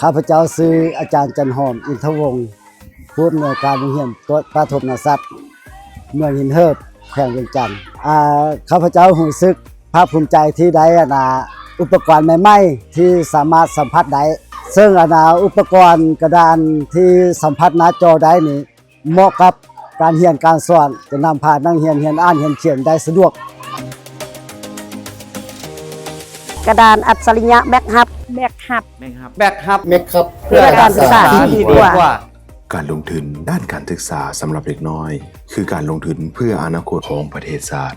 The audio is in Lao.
ຂ້າພະເຈົ້າຊື່ອາຈານຈັນຫອມ ອິນທະວົງ ຜູ້ອຳນວຍການໂຮງຮຽນປະຖົມນະສັດ ເມືອງຫີນເຫີບ ແຂວງວຽງຈັນ. ອາ ຂ້າພະເຈົ້າຮູ້ສຶກພາກພູມໃຈທີ່ໄດ້ ອັນນາ ອຸປະກອນໃໝ່ໆ ທີ່ສາມາດສຳຜັດໄດ້ ເຊິ່ງ ອັນນາ ອຸປະກອນກະດານທີ່ສຳຜັດໜ້າຈໍໄດ້ນີ້ ເໝາະກັບການຮຽນການສອນ ຈະນຳພານັກຮຽນຮຽນອ່ານຮຽນຂຽນໄດ້ສະດວກ. ກະດານອັດສະລິຍະແບັກຮັບ ແບັກຮັບ ແບັກຮັບ ເພື່ອການສຶກສາທີ່ດີກວ່າ. ການລົງທຶນດ້ານການສຶກສາສຳລັບເດັກນ້ອຍ ຄືການລົງທຶນເພື່ອອະນາຄົດຂອງປະເທດຊາດ.